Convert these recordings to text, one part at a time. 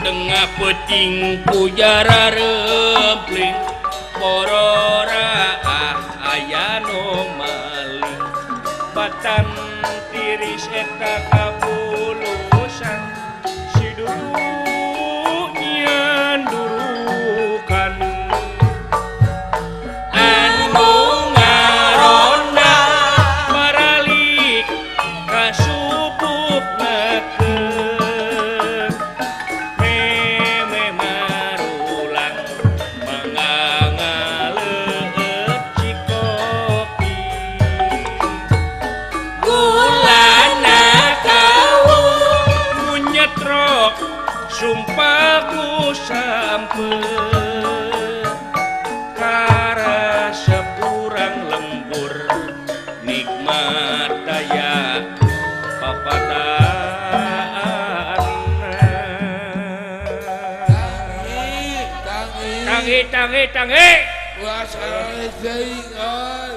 Tengah peuting pujara rempling porora ah aya nu maling batan tiris eta kabulusan si dulu nyian durukan anu ngaronda maralik kasubuk nekeun meme marulang mangangaleut cikopi gulana kawung munyetrok sumpah ku sampe karasep urang lembur nikmat daya papadaan. Tangi, Tangi tangi tangi. Ulah sarare teuing euy.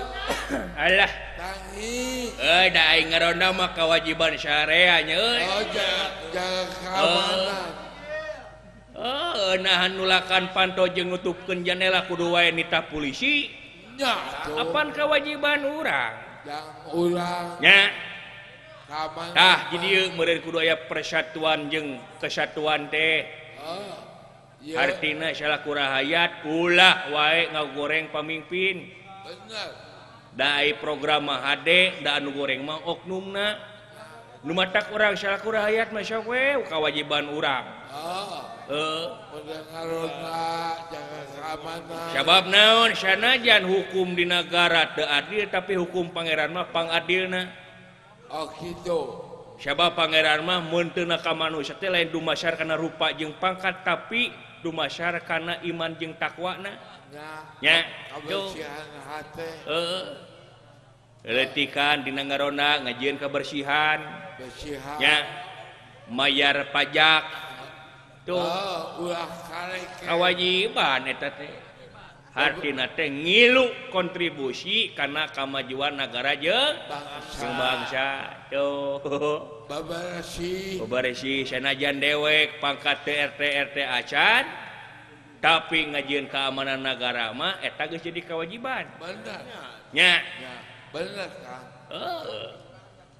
Alah, Tangi. euy da aing ngaronda mah kewajiban syariah nya euy. Oh, jaga keamanan. Oh, nahan nulakan panto jeung nutupkeun jendela kudu wae nitah polisi. Nya tuh. Apan kewajiban urang? Jang urang Nya, keamanan. tah jadi ieu meureun kudu aya persatuan jeung kesatuan teh. Oh, ieu Artina salaku rahayat ulah wae ngagoreng pamimpin. bener. Da ai program mah hade, da anu goreng mah oknumna. Nu matak urang salaku rahayat mah sok we kewajiban urang. Oh, Heuh. udah ngaronda jaga keamanan. Sabab naon sanajan hukum di negara teu adil tapi hukum pangeran mah pangadilna. Oh gitu. Sabab pangeran mah meunteuna ka manusia teh lain dumasar kana rupa jeung pangkat tapi dumasar kana iman jeung takwana. Nya, Nya, tuh. kebersihan hati, Heeh. Leutikkan dina ngaronda ngajieun kebersihan, bersihan. nya mayar pajak. Tuh, Oh, ulah kareke. kewajiban eta teh. Hartina teh ngilu kontribusi kana kamajuan nagara jeung Bangsa. jeung bangsa. Tuh. Babarasi. Beberesi sanajan dewek pangkat teu RT RT acan tapi ngajieun keamanan nagara mah eta geus jadi kewajiban. Bener. Nya. Ya, bener kan. Heeh.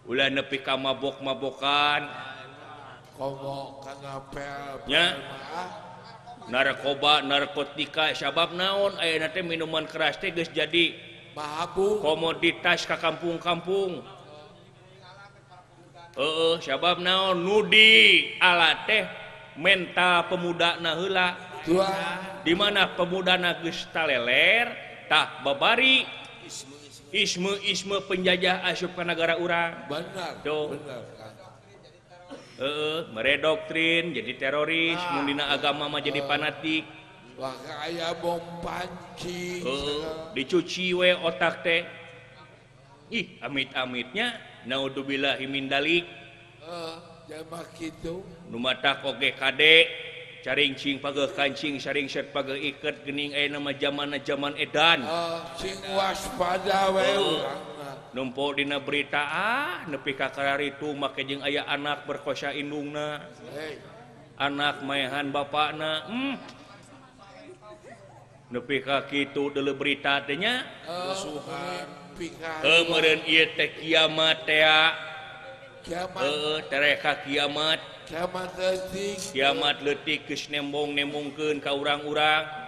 Ulah nepi ka mabok-mabokan, Komo kana pel Nya. berjamaah. Narkoba, narkotika, sabab naon ayeuna teh minuman keras teh geus jadi Mahabu. komoditas ka kampung-kampung. Heeh, sabab naon nudi alat teh mental pemudana heula. Dua. Di mana pemudana geus taleler tah babari isme-isme penjajah asup ka nagara urang. Bener. Tuh. Bener kan. Heeh, mere doktrin jadi teroris, mun dina agama mah jadi fanatik. Wah, aya bom panci. Heeh, dicuci we otak teh. Ih, amit-amitnya naudzubillahi min dalik. Heeh, jalma kitu. Nu matak oge kade caringcing pageuh kancing saringset pageuh iket geuning ayeuna mah jamanna jaman edan. Oh, sing waspada we urang mah. Nempo dina berita ah nepi ka kararitu make jeung aya anak berkosa indungna, Hei, anak maehan bapakna. Nepi ka kitu deuleu berita teh nya. Rusuhan pika. Heuh meureun ieu teh kiamat tea. Kiamat. Heuh tereh ka kiamat. Kiamat leutik. Kiamat leutik geus nembong-nembongkeun ka urang-urang.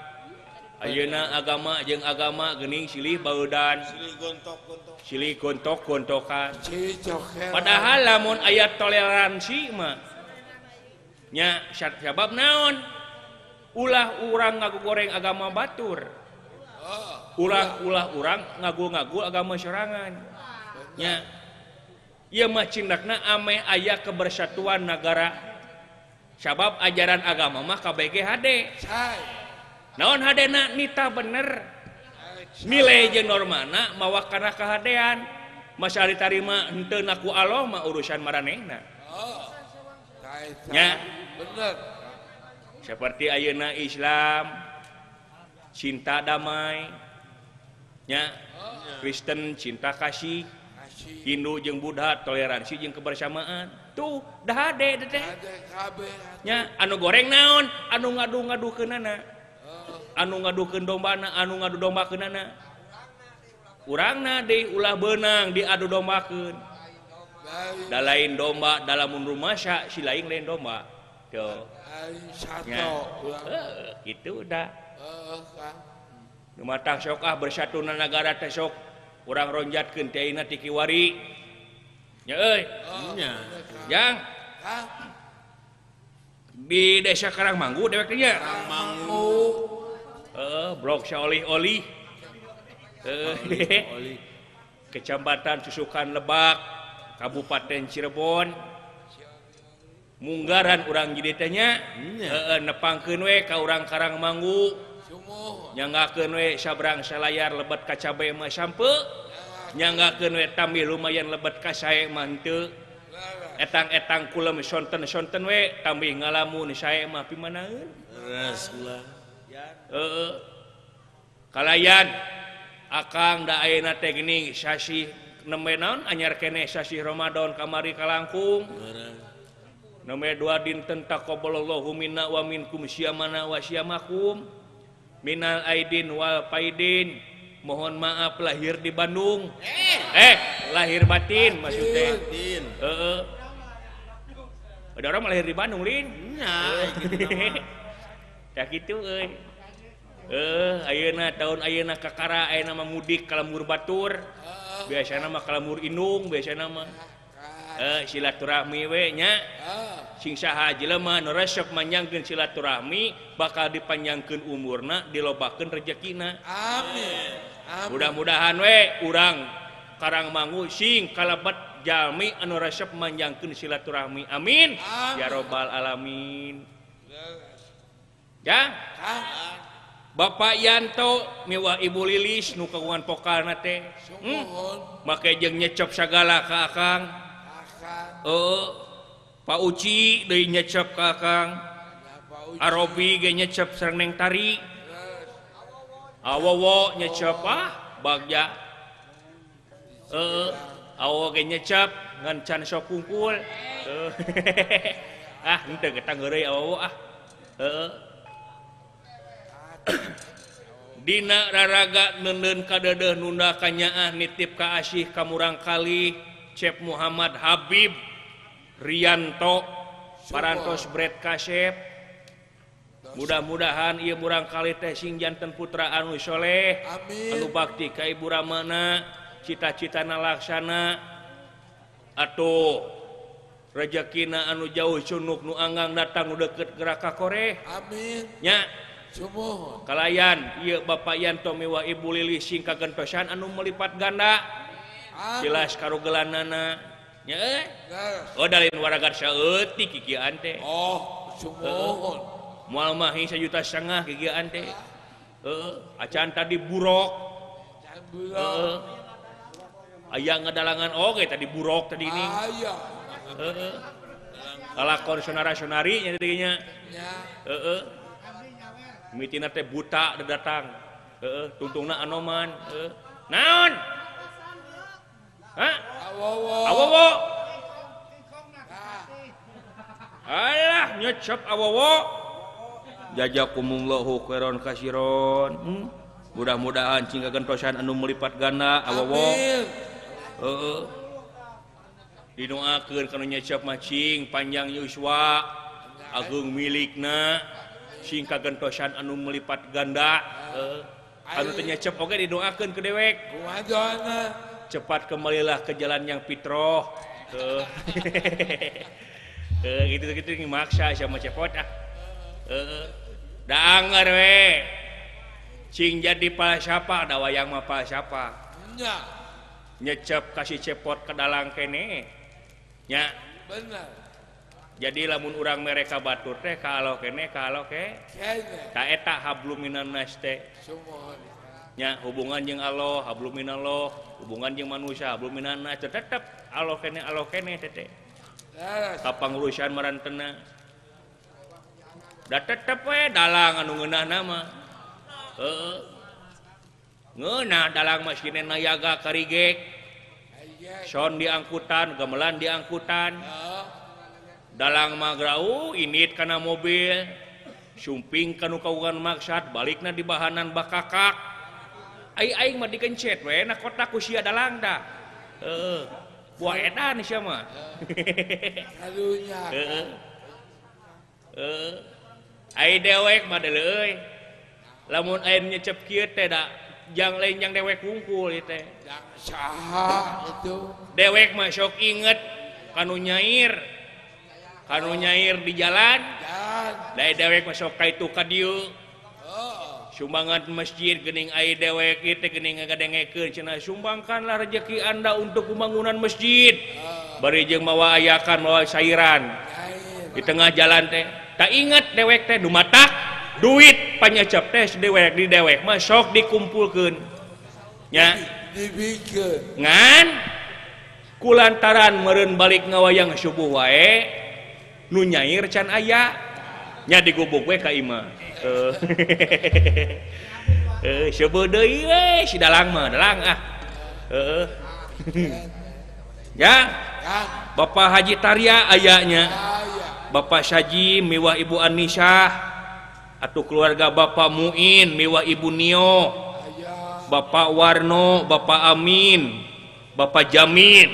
Ayeuna agama jeung agama geuning silih baeudan. Silih gontok-gontok. Silih gontok-gontokan. Silih cokelan. Padahal lamun aya toleransi mah nya sabab naon? Ulah urang ngagoreng agama batur. Ulah-ulah urang ngagu-ngagu agama sorangan. Nya ieu mah cindakna ameh aya kebersatuan nagara. Sabab ajaran agama mah KBG HD. Naon hadena nita bener. Nilai jeung normana mawa kana kahadean. Masa ditarima henteu ku Allah mah urusan maranehna. Nya bener. Seperti ayeuna Islam cinta damai, nya Kristen cinta kasih, Hindu jeung Buddha toleransi jeung kebersamaan. Tuh dah hade teh. Nya anu goreng naon? Anu ngadu-ngadukeunana. Anu ngadukeun dombana, anu ngadu dombakeunana. Urangna deui ulah beunang diadu dombakeun. Da lain domba dalamun rumasa si lain lain domba. Tuh. Nya. Heeh, kitu dah. Nu matang sok ah bersatuna nagara teh sok urang ronjatkeun teh ayeuna ti kiwari. Nya euy. Nya. Jang. Di desa Karangmanggu dewek teh nya. Karangmanggu. Heeh, blok Saolih-olih. Heeh. Kecamatan Susukan Lebak, Kabupaten Cirebon. Munggaran urang jadi teh nya. Heeh, nepangkeun we ka urang Karangmanggu. Nyanggakeun we sabrang salayar lebet ka cabe mah sampe. Nyanggakeun we tambih lumayan lebet ka sae mah henteu. Etang-etang kulem sonten-sonten we tambih ngalamun sae mah pimanaeun. Leres ulah. Heeh. Kalayan akang da ayeuna teh geuning sasih nembe naon anyar keneh sasih Ramadan kamari kalangkung. Nembe dua dinten taqabbalallahu minna wa minkum syamana wa syamakum. Minal aidin wal paidin. Mohon maaf lahir di Bandung. Lahir batin maksudnya. Heeh. Ada orang lahir di Bandung, Lin. Nya, gitu mah. Tah kitu euy. Ayeuna tahun ayeuna kakara ayeuna mah mudik ka lembur batur. Biasana mah ka lembur indung biasana mah. Silaturahmi we nya. Sing saha jelema nu resep manjangkeun silaturahmi bakal dipanjangkeun umurna, dilobakeun rejekina. Amin. Mudah-mudahan we urang Karangmangu sing kalebet jalmi anu resep manjangkeun silaturahmi. Amin. Ya robbal alamin. Ya. Bapak Yanto miwah Ibu Lilis nu kagungan pokalna teh. Make jeung nyecep sagala ka akang. Heeh. Pak Uci deui nyecep ka akang. Arobi ge nyecep sareng Neng Tari. Awowo nyecep ah bagja. Heeh, awowo ge nyecep ngan can sok kungkul. Ah henteu getang heureuy awowo ah. Heeh. Dina raraga neundeun kadeudeuh nunda kanyaah nitip ka asih ka murangkalih Cep Muhammad Habib Rianto parantos Bret Kasep. Mudah-mudahan ieu murangkalih teh sing janten putra anu soleh, anu bakti ka ibu ramana, cita-citana laksana, atuh rejekina anu jauh cunuk nu anggang datang nu deukeut gerak ka koreh. Amin. Nya. Sumuhun. Kalayan ieu Bapak Yanto miwah Ibu Lili sing kagentosan anu melipat ganda. Jelas karugelanana. Nya euy. Oh dalin waragat saeutik kikieuan teh. Oh, sumuhun. Moal mahi 1,5 juta kikieuan teh. Heeh, acan tadi burok. Heeh. Aya ngadalangan oge tadi burok tadi ini. Aya. Heeh. Kalakon sonara-sonari nya tadinya. Heeh. Mitina teh buta datang. Heeh, tungtungna anoman. Heeh. Naon? Hah? Awowo. Awowo. Alah nyecep awowo. Jazakumullahu khairan kasiron. Mudah-mudahan cing kagentosan anu melipat ganda awowo. Heeh. Didoakeun kana nyecep mah cing panjang yuswa, agung milikna. Sing kagentosan anu melipat ganda. Anu teu nyecep oge didoakeun ke dewek. Kumaha doana? Cepat kembalilah ke jalan yang fitroh. Gitu-gitu maksa sama cepot ah. Da anger we. Cing jadi palsafah da wayang mah palsafah. Nya. Nyecep kasih cepot ke dalang kene. Nya. Bener. Jadi lamun urang mere ka batur teh ka alo kene ka alo ke. Ta eta hablum minannas teh. Nya hubungan jeung Allah, hablum minallah, hubungan jeung manusia, hablum minannas tetep alo kene teh teh. Kapangurusan marantena. Da tetep we dalang anu ngeunahna mah. Heeh. Ngeunah dalang mah sinen nayaga karigek. Son diangkutan, gamelan diangkutan. Dalang mah grau init kana mobil sumping kanu kagungan maksad balikna di bahanan bakakak. Ai aing mah dikencet we na kota ku sia dalang dah. Heeh. Buah edan sia mah. Karunya. Heeh. Heeh. Ai dewek mah deuleu euy. Lamun aing nyecep kieu teh da jang lain jang dewek wungkul ieu teh. Jang saha itu? Dewek mah sok inget kanu nyair. Kanu nyair di jalan. Da dewek mah sok ka itu ka dieu. Sumbangan masjid geuning ai dewek ieu teh geuning ngagadengekeun cenah sumbangkanlah rezeki Anda untuk pembangunan masjid. Bari jeung mawa ayakan mawa sairan. Di tengah jalan teh. Tak inget dewek teh dumatak duit panyecep teh dewek di dewek mah sok dikumpulkeun. Nya dibikeun. Ngan kulantaran meureun balik ngawayang subuh wae nu nyair can aya nya digubuk we ka imah. Seubeut deui we si dalang mah dalang ah. Heeh. Ya. Bapak Haji Tarya aya nya. Bapak Saji miwah Ibu Anisah atau keluarga Bapak Muin miwah Ibu Nio. Bapak Warno, Bapak Amin, Bapak Jamin,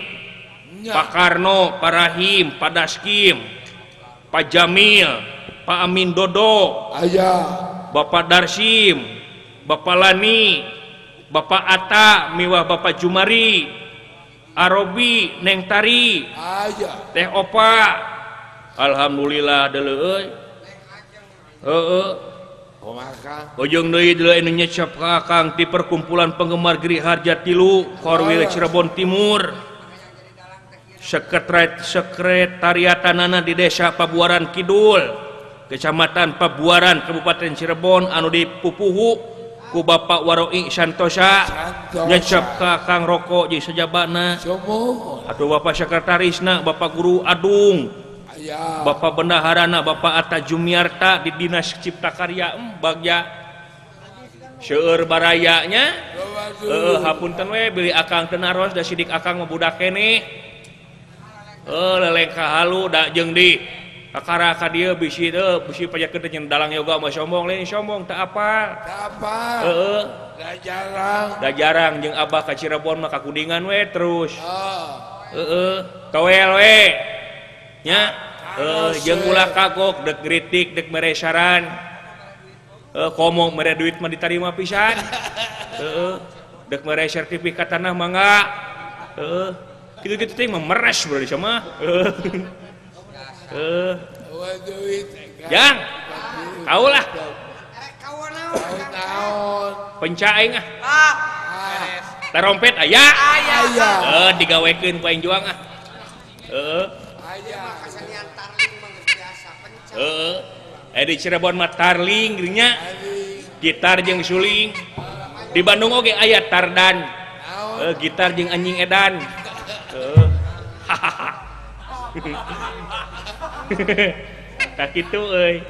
Pak Karno, Pak Rahim, Pak Daskim, Pak Jamil, Pak Amin Dodo, Bapak Darsim, Bapak Lani, Bapak Atta, miwah Bapak Jumari, Arobi, Neng Tari, Teh Opa. Alhamdulillah deuleu euy. Heeh. Ujung deui deuleu anu nyecep ka Akang ti perkumpulan penggemar Giri Harja Tilu, Korwil Cirebon Timur. Sekretariatanana di Desa Pabuaran Kidul, Kecamatan Pabuaran, Kabupaten Cirebon anu dipupuhu ku Bapak Waroi Santosa nyecep ka Kang Roko jeung sajabana atuh Bapak Sekretarisna Bapak Guru Adung, Bapak Bendaharana Bapak Atta Jumiarta di Dinas Cipta Karya bagja seueur barayanya. Heuh hapunten we bilih Akang teu naros da sidik Akang mah budak keneh. Leleng kahalu da jeung di kakara ka dieu bisi teu bisi pajakeun teh dalang yoga mah sombong lain sombong teu apal. Teu apal. Heeh. Da jarang. Da jarang jeung abah ka Cirebon mah kakudingan we terus. Heeh, toel we. Nya, heuh jeung ulah kagok dek kritik dek mere saran. Heuh komo mere duit mah ditarima pisan. Heeh, dek mere sertifikat tanah mangga. Heeh. Gitu-gitu teh memeres bro di sama. Heeh. Jang. Kaulah. Penca aing ah. Tarompet aya. Heuh digawekeun ku aing juang ah. Heeh. Heeh. Di Cirebon mah tarling nya. Gitar jeung suling. Di Bandung oge aya tardan. Gitar jeung anjing edan. Hahaha. Tak kitu euy.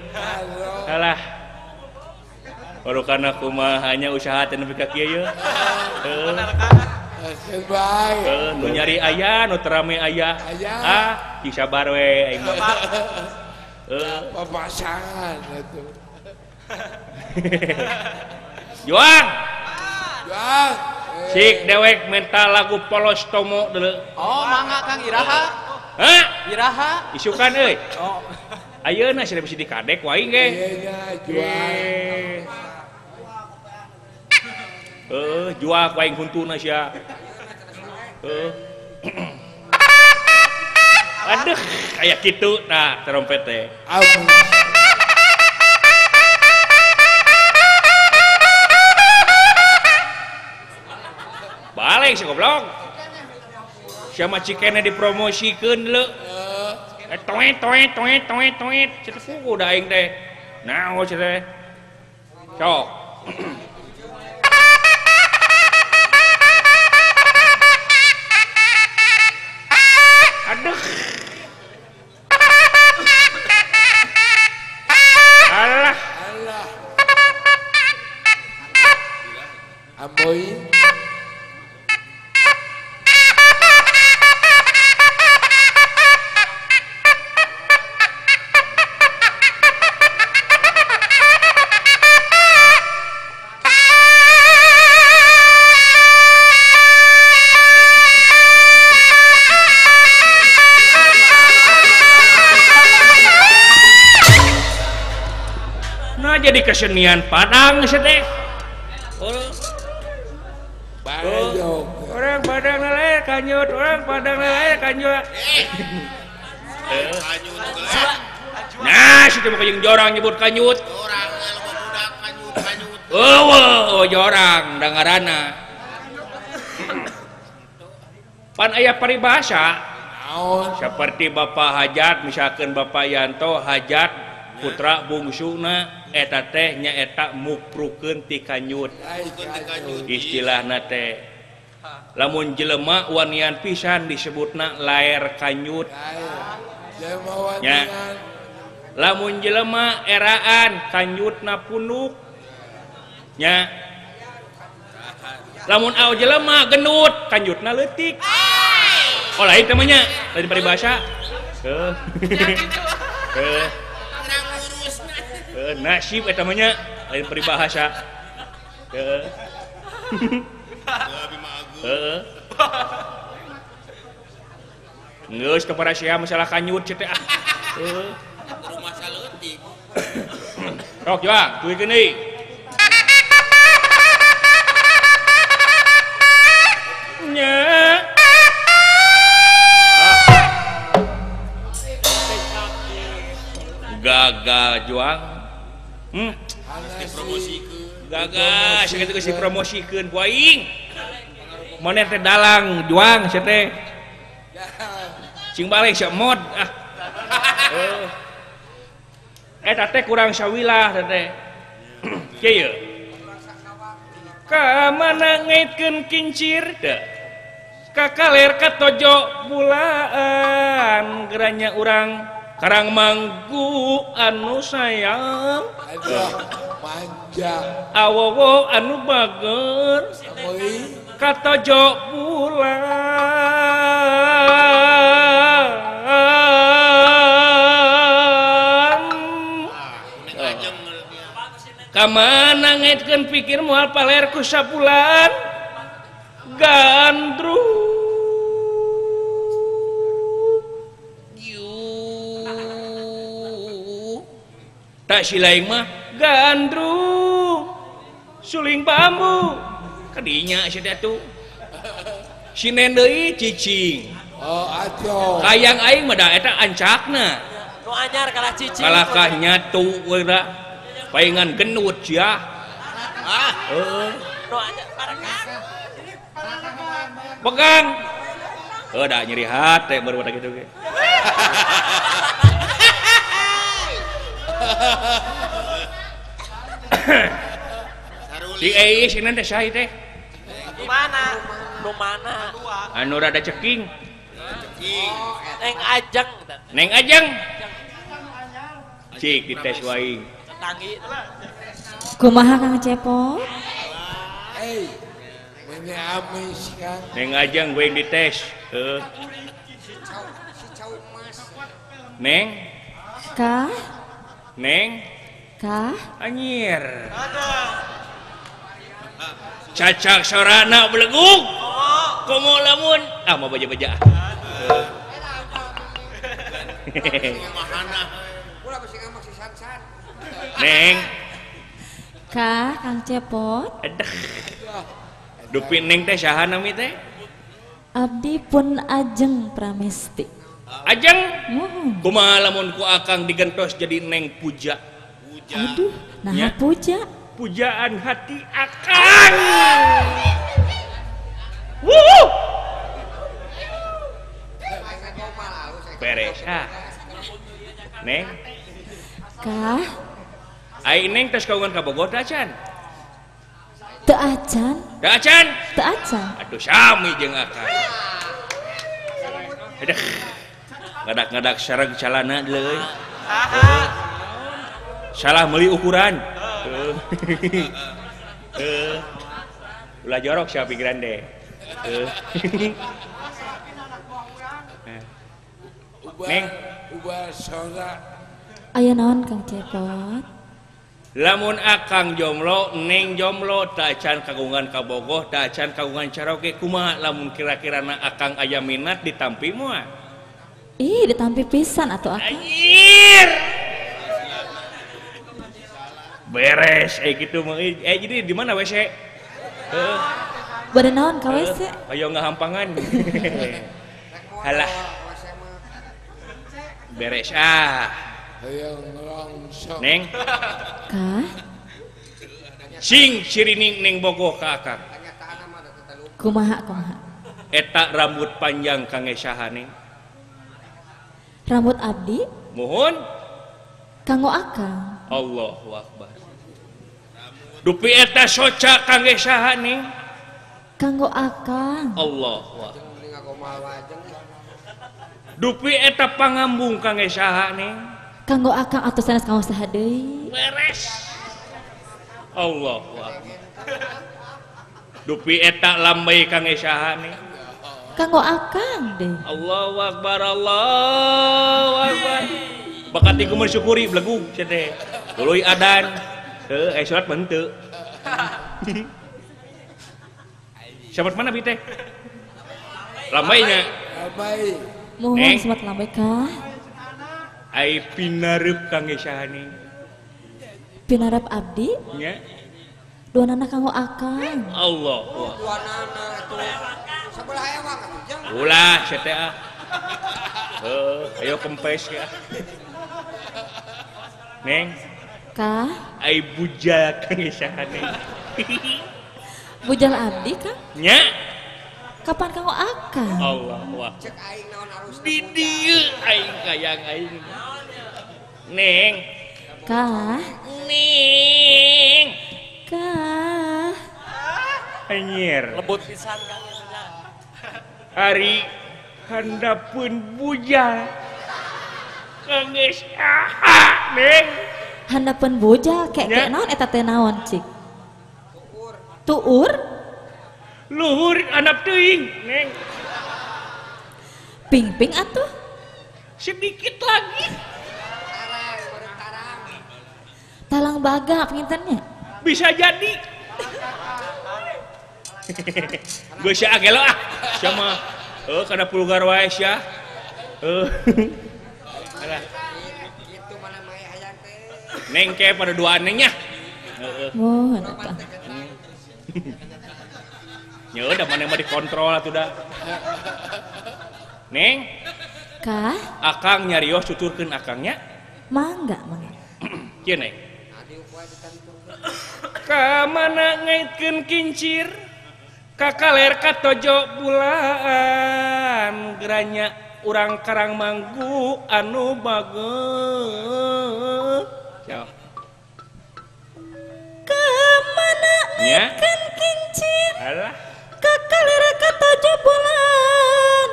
Alah. Baru kana kumaha nya usaha teh nepi ka kieu ye. Heuh. Heuh, nu nyari aya, nu teu rame aya. Ah, ki sabar we aing mah. Heuh, papasangan atuh. Juang. Juang. Sik dewek menta lagu Polos Tomo deuleu. Oh, mangga Kang Iraha. Hah? Iraha. Isukan euy. Oh. Ayeuna sia bisi dikadek wae ge. Ieu nya juang. Heuh, juak wae huntuna sia. Heuh. Aduh, aya kitu tah trompet teh. Balik si goblok. Sia mah cikene dipromosikeun leu. Toet toet toet toet toet. Cenah puguh da aing teh. Naon cenah teh. Sok. Aduh. Alah. Alah. Amboi. Nah jadi kesenian Padang teh. Oh. Orang Padang lalair kanyut, orang Padang lalair kanyut. Nah, situ mah jeung jorang nyebut kanyut. Jorang loba budak kanyut kanyut. Eueuh, jorang dangarana. Pan aya paribasa. Naon? Seperti Bapak Hajat, misalkan Bapak Yanto Hajat putra bungsuna eta teh nyaeta muprukeun ti kanyut. Istilahna teh. Lamun jelema wanian pisan disebutna laer kanyut. Nya. Lamun jelema eraan kanyutna punuk. Nya. Lamun aw jelema gendut kanyutna leutik. Oh lain teh mah nya, lain paribasa. Heuh. Heuh. Nasib eta mah nya, lain peribahasa. Heuh. Heeh. Geus kepada sia masalah kanyut sia teh ah. Heuh. Rumah saleutik. Rok juang, duikeun deui. Nya. Gagal juang. Gagal sakitu geus dipromosikeun ku aing. Maneh teh dalang juang sia teh. Cing balik sia mod ah. Eta teh kurang sawilah teh. Kieu. Ka mana ngaitkeun kincir teh? Ka kaler ka tojo bulaan geranya urang Karang manggu anu sayang manja awowo anu bager katojo bulan kamana ngaitkeun pikir moal paler ku sabulan gandrung. Tak silaing mah gandrung suling bambu kadinya sia teh atuh sinen deui cicing. Oh atuh kayang aing mah da eta ancakna nu anyar kalah cicing kalahkah nyatu we da paingan gendut sia. Ah heuh nu anyar barekan pegang heuh da nyeri hate baru pada kitu ge. Si Eis ini teh saha teh? Nu mana? Nu mana? Anu rada ceking. Neng Ajeng. Neng Ajeng. Cik dites wae. Tangi. Kumaha Kang Cepot? Eh, meni amis kan. Neng Ajeng gue dites. Heuh. Neng. Ka. Neng. Ka. Anjir. Cacak sorana belegug. Komo lamun ah mau baja-baja. Neng. Ka Kang Cepot. Aduh. Dupi Neng teh saha nami teh? Abdi pun Ajeng Pramesti. Ajeng? Kumaha lamun ku akang digentos jadi Neng Puja. Aduh, nah ya. Puja. Pujaan hati akang. Wuh. Beres ah. Neng. Kah? Ai Neng tos kagungan ka Bogor teh acan? Teu acan. Teu acan? Teu acan. Aduh sami jeung akang. Aduh. Ngadak-ngadak sareng calana deui. Salah meuli ukuran. Ulah jorok siapa pikiran deh. Neng, ubah sora. Aya naon Kang Cepot? Lamun akang jomblo, Neng jomblo, tak acan kagungan kabogoh, tak acan kagungan caroge, kumaha lamun kira-kirana akang aya minat ditampi moal? Ih, ditampi pisan atuh akang. Anjir. Beres gitu mah. Jadi di mana WC? Heeh. Bade naon ka WC? Ayo ngahampangan. Halah. Beres ah. Hayang langsung. Neng. Kah? Sing sirining neng bogoh ka akang. Kumaha kumaha? Eta rambut panjang kangge saha neng? Rambut abdi? Mohon. Kanggo akang. Allahu Akbar. Dupi eta soca kangge saha neng? Kanggo akang. Allahu Akbar. Dupi eta pangambung kangge saha neng? Kanggo akang atuh sanes kanggo saha deui. Beres. Allahu Akbar. Dupi eta lambai kangge saha neng? Kanggo akang deh. Allahu Akbar, Allahu Akbar. Bakati ku mensyukuri belegug sia teh. Tuluy adan. Heuh, salat mah henteu. Sahabat mana bi teh? Lambainya. Lambai. Mohon sahabat lambai kah? Ai pinareup kangge saha ning? Pinareup abdi? Nya. Duanana kanggo akang. Allah. Duanana atuh. Sabelah ewang atuh jang. Ulah sia teh ah. Heuh, ayo kempes ya. Neng. Kah? Ai bujal kangge saha ning? Bujal abdi kang? Nya. Kapan kanggo akang? Allah wah. Cek aing naon arus. Di dieu aing kayang aing. Neng. Kah? Neng. Kah? Anjir. Lebut pisan kang. Ari handapeun bujal kangge saha neng? Handapeun bujal kek kek naon eta teh naon cik? Tuur. Luhur anak teuing neng. Ping-ping atuh? Sedikit lagi. Talang baga pengintennya? Bisa jadi. Gue sia gelo ah. Sia mah heuh kana pulgar wae sia. Heuh. Alah. Kitu mana mah hayang teh. Neng ke pada duaan nengnya. Heeh. Mohon atuh. Ya udah mana mah dikontrol atuh dah. Neng. Kah? Akang nyarios tuturkeun akangnya. Mangga, mangga. Kieu neng. Ka mana ngaitkeun kincir? Ka kaler ka tojo bulan geranya urang Karang Manggu anu bageut. Ka mana ngaitkeun kincir? Alah. Ka kaler ka tojo bulan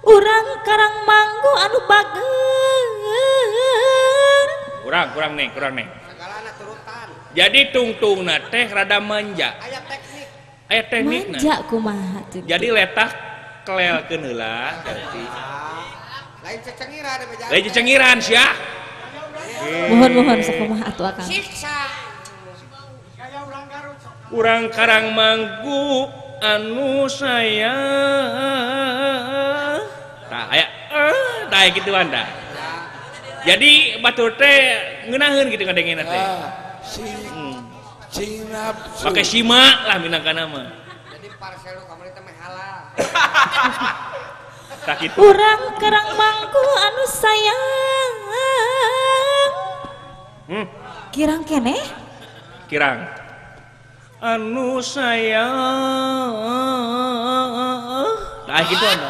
urang Karang Manggu anu bageut. Kurang, kurang neng, kurang neng. Jadi tungtungna teh rada manja. Aya teknik. Aya teknikna. Manja kumaha cek. Jadi letah kelelkeun heula ganti. Lain cecengiran beja. Lain cecengiran sia. Mohon-mohon sakumaha atuh akang. Siksa. Urang Karang Manggu anu sayang. Tah aya tah kituan dah. Jadi batur teh ngeunaheun kitu ngadengena teh. Sing nafsu. Pakai sima lah minangkana mah. Jadi parcel lu kamari teh meh halal. Tah kitu. Urang Karang Manggu anu sayang. Kirang keneh? Kirang. Anu sayang. Tah kitu anu.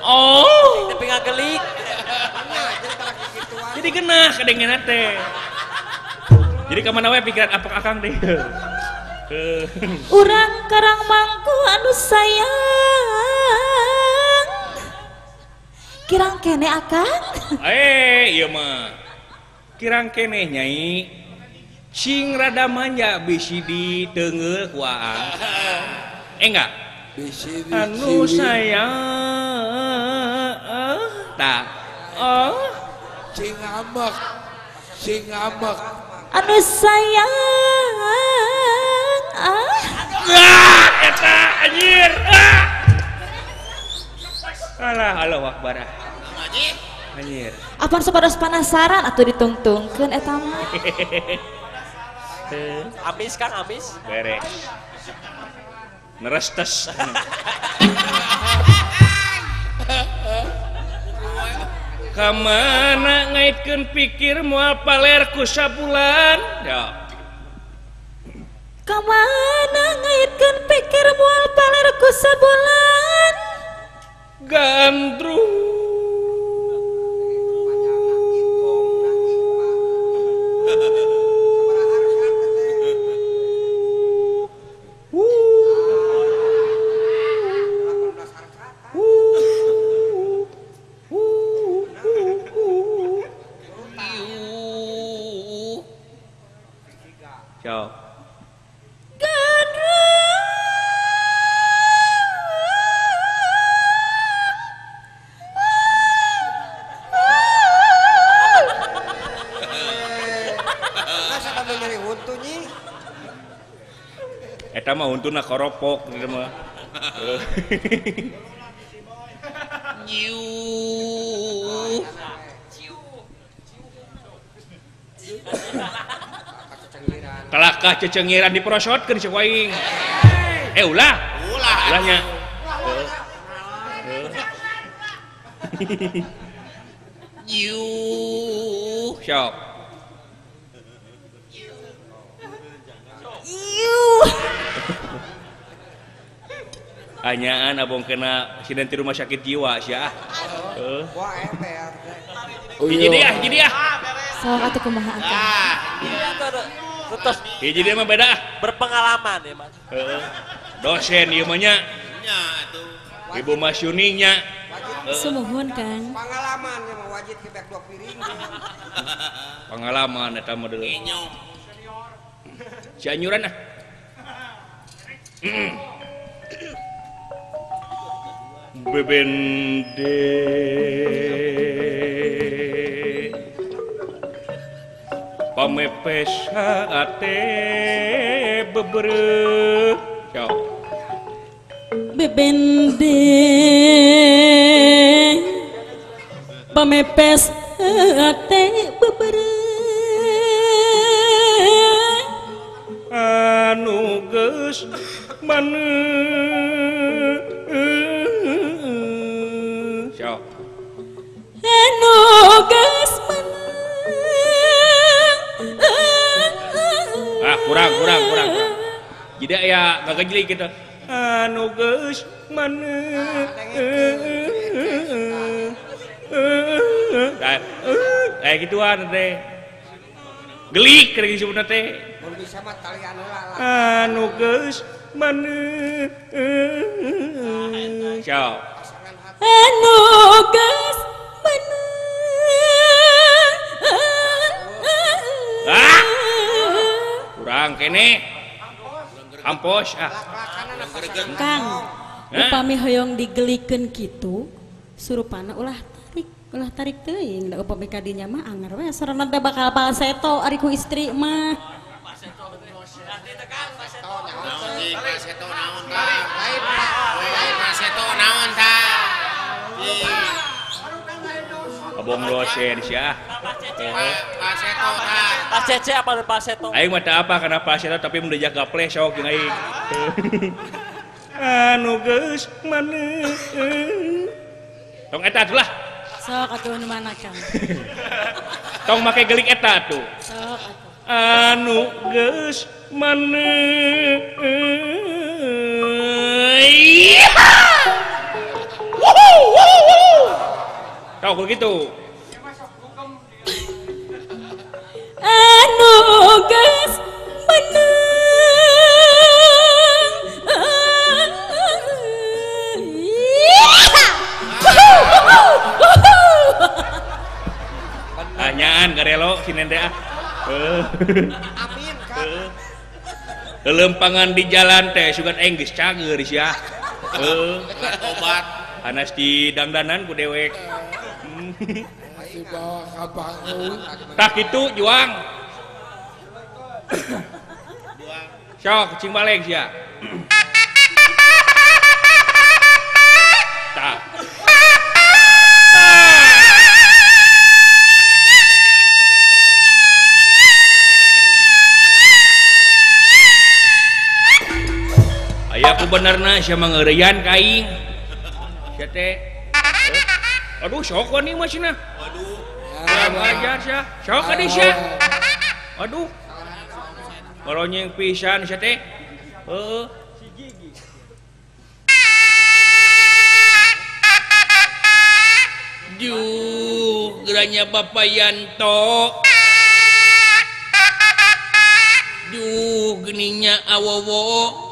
Oh, tapi ngagelik. Jadi genah kadengena teh. Jadi kemana we pikiran apa akang deh. Urang Karang Manggu anu sayang. Kirang kene akang? Iya mah. Kirang kene nyai. Sing rada manja bisi diteungeul ku aang. Enggak? Bisi di anu sayang. Tah. Oh. Sing ambek. Sing ambek. Anu sayang ah. Ah, eta anjir. Ah. Alah, Allahu Akbar. Anjir. Apan supados penasaran atuh ditungtungkeun eta mah. Amis Kang, amis. Beres. Nerestes. Kamana ngaitkeun pikir moal paler ku sabulan? Ya. Kamana ngaitkeun pikir moal paler ku sabulan? Gandrung. Eta mah untuna koropok gitu mah. Nyiuh. Kalakah cecengiran diprosotkeun si aing. Eh ulah. Ulah. Ulahnya. Nyiuh. Sok. Iuh. Anyaan abong kena siden di rumah sakit jiwa sia. Heeh. Wah ember. Hiji deui ah, hiji deui ah. Sok atuh kumaha atuh. Terus hiji deui mah beda ah. Berpengalaman ya, Mas. Heeh. Dosen ieu mah nya. Nya atuh. Ibu Masyuni nya. Sumuhun Kang. Pengalaman ya mah wajib ke bek dua piring. Pengalaman eta mah deui. Cianjuran ah. Bebende pamepes ate bebereuh. Sok. Bebende pamepes ate bebereuh. Anu geus maneuh. Sok. Anu geus maneuh. Ah, kurang. Jadi aya ngagejlik gitu. Anu geus maneuh. Eh gituan teh. Gelik keur disebutna teh. Bisa mah talian heula. Anu geus maneuh. Sok. Anu geus maneuh. Ah. Kurang kene. Ampos ah. Kang, upami hoyong digelikeun kitu, surupana ulah tarik teuing. Da upami ka dinya mah anger we sorana teh bakal falseto ari ku istri mah. Falseto naon tah? Falseto naon tah? Abong dosen sia. Falseto tah. Pasece apa falseto? Aing mah teu apa kana falseto tapi mun dijaga gaple sok jeung aing. Anu geus maneuh. Tong eta atuh lah. Sok atuh nu mana Kang? Tong make gelik eta atuh. Sok atuh. Anu geus maneuh. Tau gitu. Anu geus maneuh. Anyaan garelo si nende ah. Amin Kang. Lempangan di jalan teh sugan aing geus cager sia. Heuh. Obat. Anas di dangdanan ku dewek. Dibawa ka bangun. Tah kitu juang. Sok cing balik sia. Tah. Ku benerna sia mah ngeureyan ka aing. Sia teh. Aduh sok wani mah cenah. Waduh. Kurang ajar sia. Sok ka dieu sia. Aduh. Ngaronyeng pisan sia teh. Heeh. Duh, geranya Bapak Yanto. Duh, geningnya awowo.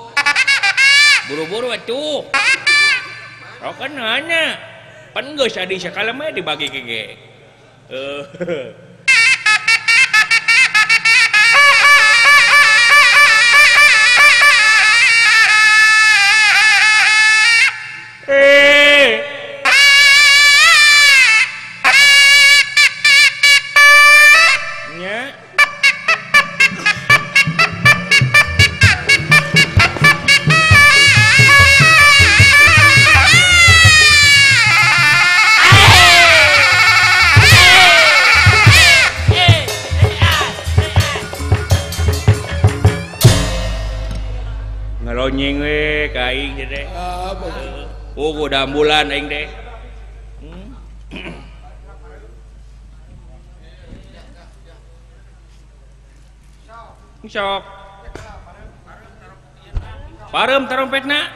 Buru-buru atuh. Sok kan nanya. Pan geus adi sakala mah dibagi ke ge. Nya. Ngaronyeng we ka aing teh. Oh, udah ambulan aing teh. Sok. Pareum tarompetna.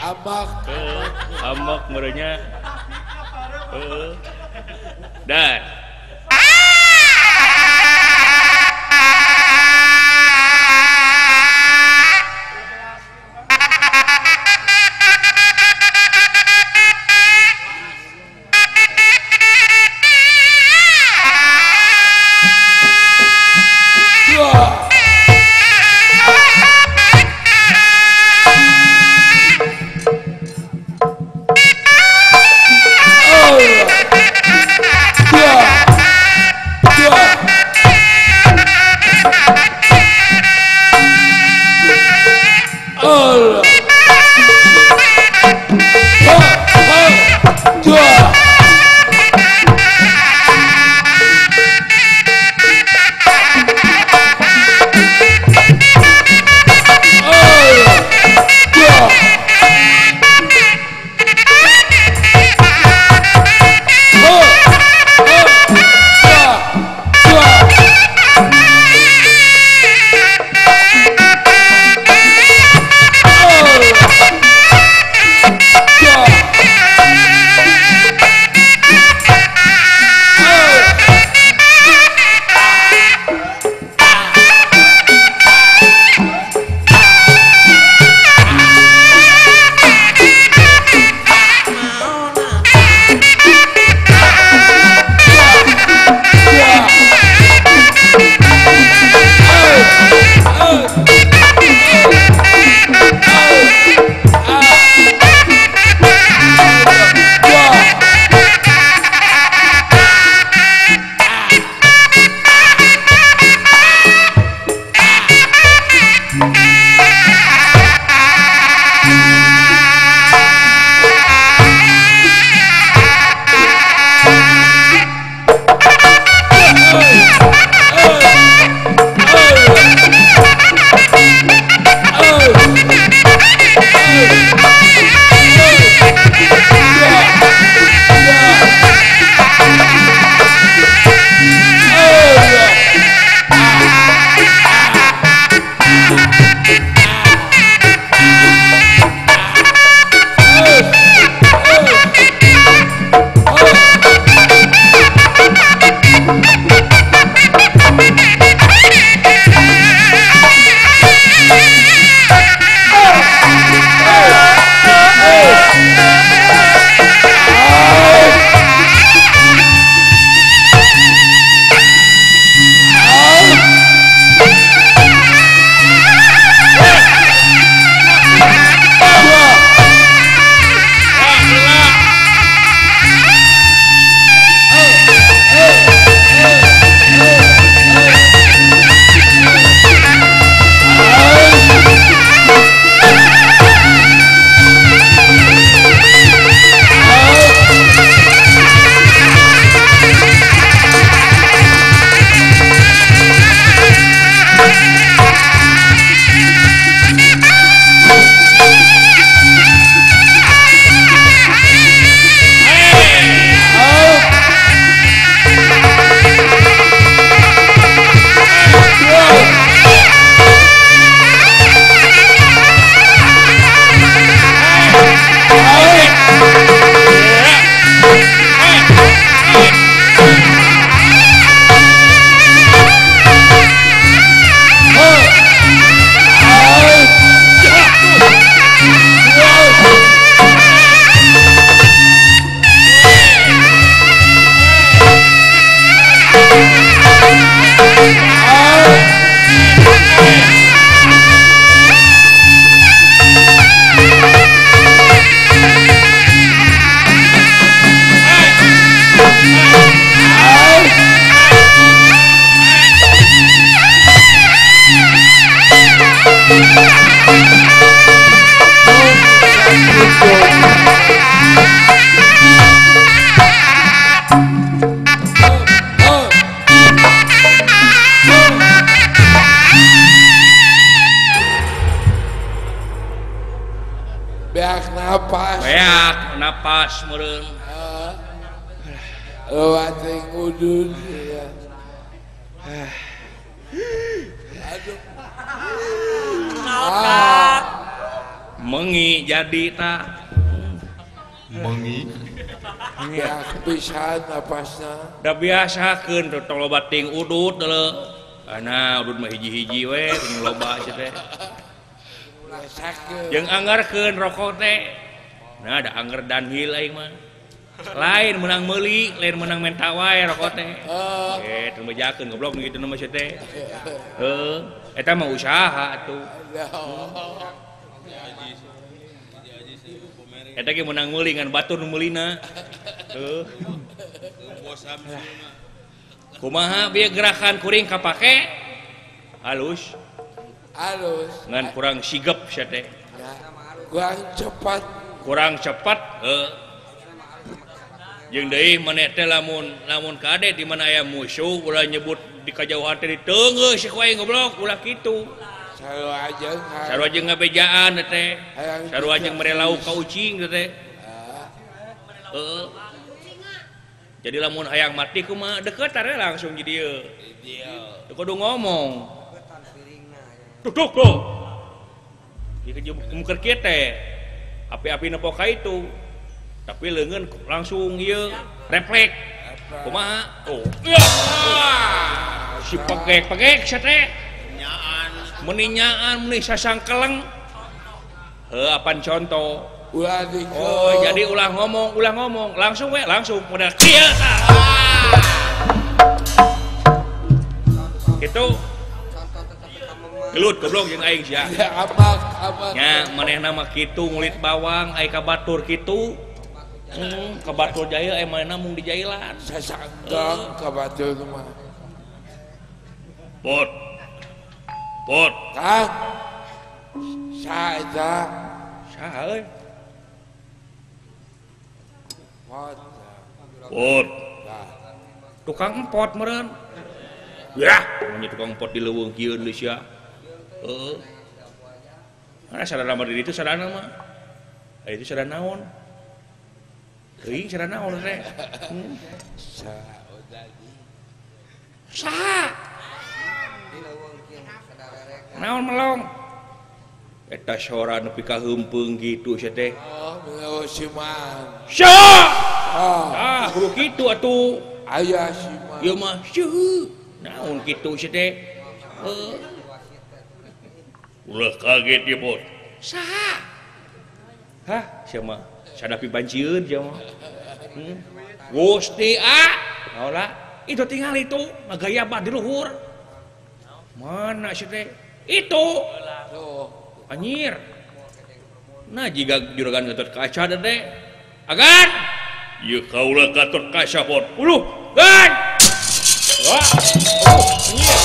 Amak. Amak merenya. Heeh. Dah. Yeah. napas meureun. Loba teuing udud ya. Aduh. Naon Kang? Mengi jadi ta. Mengi. Ya pisan napasna. Da biasakeun tong loba teuing udud deuleu. Ana udud mah hiji-hiji we teuing loba sia teh. Jeung anggarkeun rokok teh. Nah da angger Dunhill aing mah. Lain menang meuli, lain menang menta wae rokok teh. Eh, teu bejakeun goblok nu kitu mah sia teh. Heuh, eta mah usaha atuh. Eta ge menang meuli ngan batur nu meulina. Heuh. Kumaha bieu gerakan kuring kapake? Halus. Halus. Ngan kurang sigep sia teh. Kurang cepat. Kurang cepat, heuh. Jeung deui maneh teh lamun lamun kade di mana aya musuh ulah nyebut di kajauhan teh diteunggeus si ku aing goblok ulah kitu. Sarua jeung sarua jeung ngabejaan teh. Sarua jeung mere lauk ka ucing teh. Heeh. Jadi lamun hayang mati kumaha deket are langsung di dieu. Teu kudu ngomong. Tuk tuk tuk. Ieu muker kieu teh. Api-api nepo ka itu. Tapi leungeun langsung ieu refleks. Kumaha? Oh. Si pegek-pegek sia teh. Nyaan. Meni nyaan meni sasangkeleng. Heuh apan contoh. Ulah oh, jadi ulah ngomong, langsung we, langsung modal kieu tah. Kitu. Gelut goblok jeung aing sia. Nya manehna mah kitu ngulit bawang ai ka batur kitu. Ka batur jaya ai manehna mung dijailan. Sasanggang ka batur mah. Pot. Pot. Kang. Saha eta? Saha euy? Pot. Pot. Tukang empot meureun. Yah, mun tukang empot di leuweung kieu deui sia. Heeh. Mana sadana mah di ditu sadana mah. Aya itu sadana naon? Teuing sadana naon teh. Saha? Naon melong? Eta sora nepi ka heumpeng kitu sia teh. Oh, melong siman. Sya! Ah, kudu kitu atuh. Aya siman. Ieu mah syeuh. Naon kitu sia teh? Heuh. Ulah kaget ieu bos. Saha? Hah, sia mah sadapi bancieun sia mah. Gusti ah, naon itu tinggal itu ngagaya bah di luhur. Mana sia teh? Itu. Anjir. Nah jika juragan Gatot Kaca teh. Agan. Ieu kaula Gatot Kaca pot. Uluh, gan. Wah. Anjir.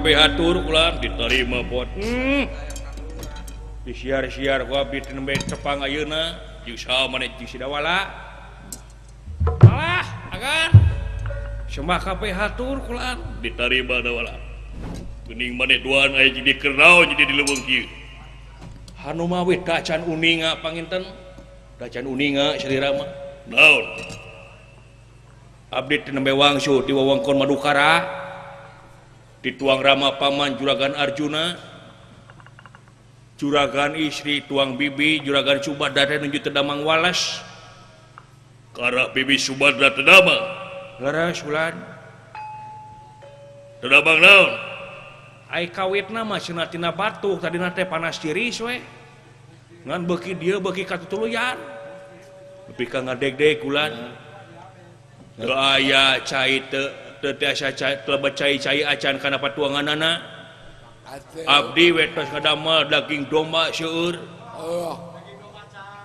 Atur ulang diterima bot. Disiar-siar ku abdi teh nembe tepang ayeuna jeung saha maneh jeung si Dawala. Alah, agan. Sembah kabeh hatur kulaan diterima Dawala. Geuning maneh duaan aya jadi keur naon jadi di leuweung kieu. Hanu mawit da can uninga panginten. Da can uninga salira mah. Naon? Abdi teh nembe wangsu di wewengkon Madukara. Dituang Rama paman Juragan Arjuna, Juragan istri tuang bibi Juragan Subadra teh nuju tedamang walas. Karena bibi Subadra tedamang. Leres ulan. Tedamang naon? Ai kawitna mah cenah tina batuk tadina teh panas tiris we. Ngan beuki dieu beuki katutuluyan. Nepi ka ngadegdeg ulan. Teu aya cai teu tiasa telebet cai-cai acan kana patuanganana. Abdi we tos ngadamel daging domba seueur.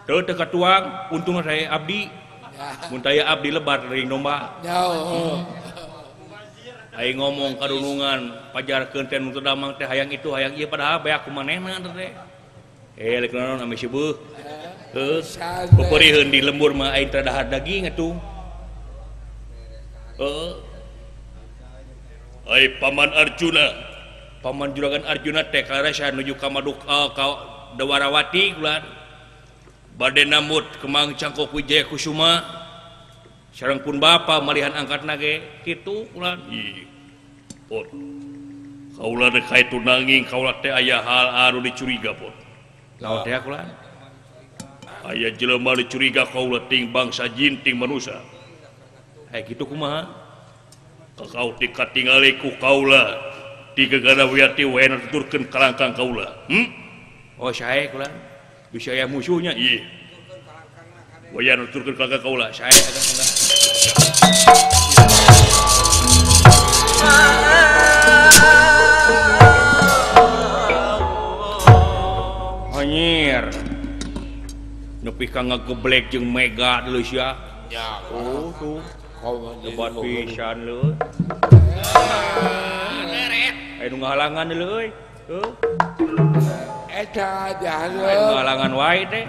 Teu teu katuang, untung saya abdi. Mun taya abdi lebar daging domba. Aing ngomong kadunungan pajarkeun teh nu teu damang teh hayang itu hayang ieu padahal beak ku manehna teh. Lek naon ame seubeut. Heuh. Peperiheun di lembur mah aing teh dahar daging atuh. Heeh. Ai Paman Arjuna. Paman Juragan Arjuna teh karasa nuju ka Maduka ka Dwarawati kulan. Bade namut Kemang Cangkok Wijaya Kusuma. Sareng pun bapa malihan angkatna ge kitu kulan. Ih. Pot. Kaula rek ka itu nanging kaula teh aya hal anu dicuriga pot. Naon teh kulan? Aya jelema dicuriga kaula ting bangsa jin ting manusia. Ai kitu kumaha? Kakau ti katingali ku kaula ti gegana wiati wae nuturkeun kalangkang kaula. Oh sae kulan. Bisa aya musuhnya ieu. Waya nuturkeun kalangkang kaula sae agan mangga. Anjir. Nepi ka ngageblek jeung Mega deuleu sia. Ya, oh tuh. Lebat pisan leuh. Aya nu ngahalangan deuleu euy. Heuh. Eta jahat. Aya nu ngahalangan wae teh.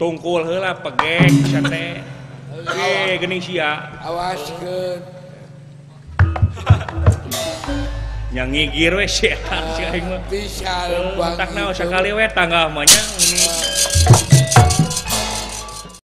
Tungkul heula pegek sia teh. Eh geuning sia. Awaskeun. Nya ngigir we sia si aing mah. Bisa lembang. Tak naon sakali we tanggah mah nya ini.